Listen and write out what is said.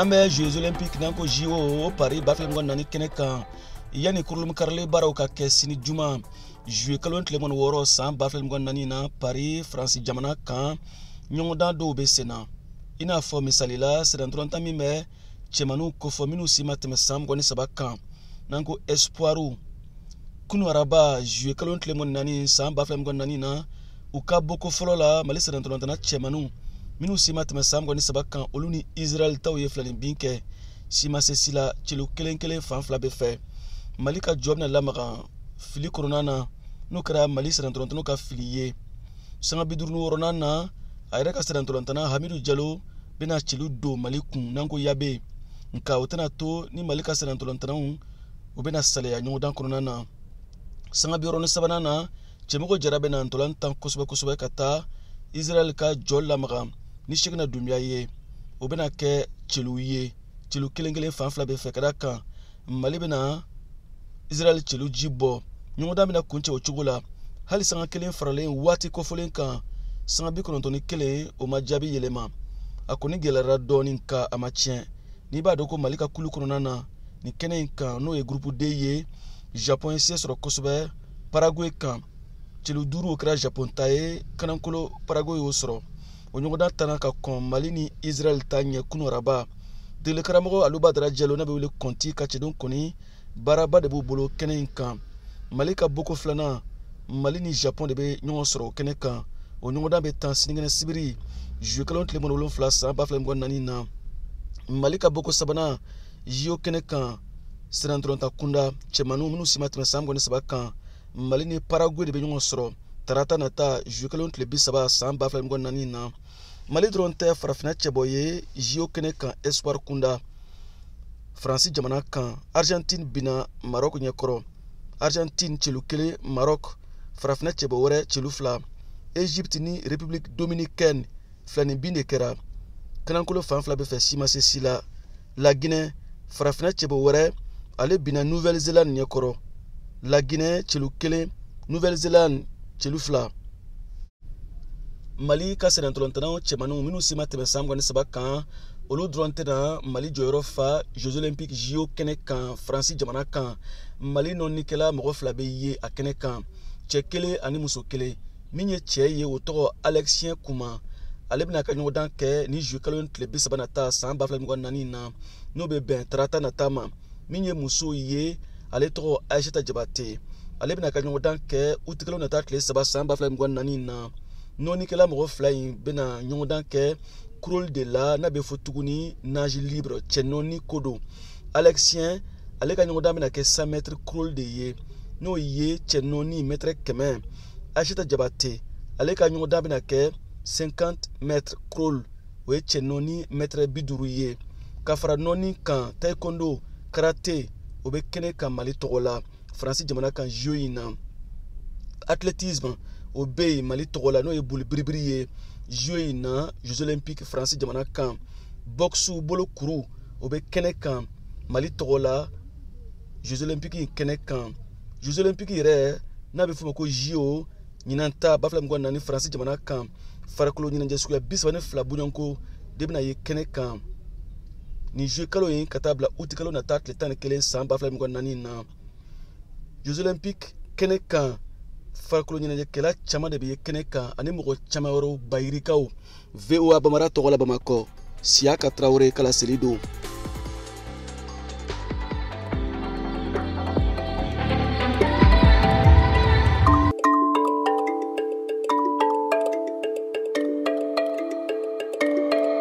An bɛ Jeux olympiques n'an ko JO Paris 2024 kɛnɛ kan. Yanni kurunlonkarili baaraw ka kɛ sini juma juillet kalo tile 26 san 2024 na Paris Faransi jamana kan, ɲɔgɔndan dɔw bɛ sen na. I n'a fɔ misali la, sennantolatan min bɛ cɛmaninw kofɔ minnu si ma tɛmɛ san 23 kan n'an ko espoiru, kunu araba juillet kalo tile 24 san 2024 na, u ka bɔko fɔlɔ la, Mali sennantolatanna cɛmaninw minnu si ma tɛmɛ san 23 kan, olu ni Israɛl taw ye filani bin kɛ, si ma se si la, celu kelen kelen fan fila bɛɛ fɛ. Mali ka jɔ bɛna lamaga fili kɔnɔna na, n'o kɛra Mali sennantolatannaw ka fili ye. Sanga 56nan na, a yɛrɛ ka sennantolatanna Hamidu Jalo bɛna celu don Mali kun n'an ko Yabe, nka o tɛna to ni Mali ka sennantolatannaw u bɛna salaya ɲɔgɔndan kɔnɔna na. Sanga 63nan na, Cɛmɔgɔ Jara bɛna ntolan tan kosɛbɛ kosɛbɛ ka taa Israɛl ka jɔ lamaga ni Sekina Dunbiya ye. O bɛna kɛ celu ye, celu kelen kelen fan fila bɛɛ fɛ. Ka da kan Mali bɛna Israɛl celu ji bɔ. Ɲɔgɔndan bɛna kuncɛ o cogo la. Hali sanga kelen faralen waati kofɔlen kan, sanga 91, o ma jaabi yɛlɛma. A kɔni gɛlɛyara dɔɔni, nka a ma tiɲɛ. N'i b'a dɔn ko Mali ka kulu kɔnɔna na nin kɛnɛ in kan, n'o ye groupe D ye, Japon ye se sɔrɔ kosɛbɛ Paraguay kan, celu 5, o kɛra Japon ta ye, kanankolo Paraguay y'o sɔrɔ. O ɲɔgɔndan tanna ka kɔn Mali ni Israɛl ta ɲɛ kunu araba. Degeli karamɔgɔ Aluba Dara Jalo n'a bɛ wele Kɔnti ka cɛdenw kɔni, baaraba de b'u bolo kɛnɛ in kan. Mali ka boko filanan, Mali ni Japon de bɛ ɲɔgɔn sɔrɔ o kɛnɛ kan. O ɲɔgɔndan bɛ tan sinikɛnɛ sibiri juillet kalo tile 27 san 2024 na. Mali ka boko sabanan JO kɛnɛ kan, sennantolatan kunda cɛmaninw minnu si ma tɛmɛ san 23 kan, Mali ni Paraguay de bɛ ɲɔgɔn sɔrɔ tarata nata juillet kalo tile 30 san 2024 na. Mali dɔrɔn tɛ farafinna cɛbɔ ye JO kɛnɛ kan espoir kunda Faransi jamana kan. Argentine binna Maroc ɲɛkɔrɔ, Argentine celu 1, Maroc farafinna cɛbɔ wɛrɛ celu 2. Egypte ni République dominicaine, filani bin de kɛra, kanankolo fan fila bɛɛ fɛ, si ma se si la. La Guinée, farafinna cɛbɔ wɛrɛ, ale binna Nouvelle Zélande ɲɛkɔrɔ, La Guinée celu 1, Nouvelle Zélande celu 2. Mali ka sennantolatannaw cɛmaninw minnu si ma tɛmɛ san 23 kan, olu dɔrɔn tɛna Mali jɔyɔrɔ fa Jeux olympiques JO kɛnɛ kan Faransi jamana kan. Mali nɔnnikɛla mɔgɔ fila bɛ ye a kɛnɛ kan, cɛ kelen ani muso kelen. Min ye cɛ ye, o tɔgɔ Alexien Kuma. Ale bɛna ka ɲɔgɔndan kɛ ni juillet kalo tile 30 nata san 2024 na, n'o bɛ bɛn tarata nata ma. Min ye muso ye, ale tɔgɔ Aïssata Jabate. Ale bɛna ka ɲɔgɔndan kɛ utikalo nata tile 3 san 2024 na. Nɔnnikɛla mɔgɔ fila in bɛna ɲɔgɔndan kɛ crawl de la, n'a bɛ fɔ tuguni nage libre, cɛ nɔni ko don. Alexien, ale ka ɲɔgɔndan bɛna kɛ 100 mètres crawl de ye, n'o ye cɛ nɔni mɛtɛrɛ 100. Aïssata Jabate, ale ka ɲɔgɔndan bɛna kɛ 50 mètres crawl, o ye cɛ nɔni mɛtɛrɛ 50 ye. Ka fara nɔni kan, taekwondo, karate, o bɛ kɛnɛ kan Mali tɔgɔ la Faransi jamana kan JO in na. Athlétisme, o bɛ yen Mali tɔgɔ la, n'o ye boli biribiri ye JO in na, Jeux olympiques Faransi jamana kan. Boxe, bolo kuru, o bɛ kɛnɛ kan Mali tɔgɔ la Jeux olympiques in kɛnɛ kan. Jeux olympiques yɛrɛ n'a bɛ f'o ma ko JO, ɲinan ta 2024 Faransi jamana kan, farikolo ɲɛnajɛ suguya 32 bɔɲɔgɔnko de bɛna ye kɛnɛ kan nin juillet kalo in ka taa bila uti kalo nata tile 11 san 2024 na. Jeux olympiques kɛnɛ kan, farikolo ɲɛnajɛkɛla caman de bɛ ye kɛnɛ kan ani mɔgɔ caman wɛrɛw bayirikaw. VOA Bamara tɔgɔ la Bamakɔ, Siyaka Tarawele ka laseli don.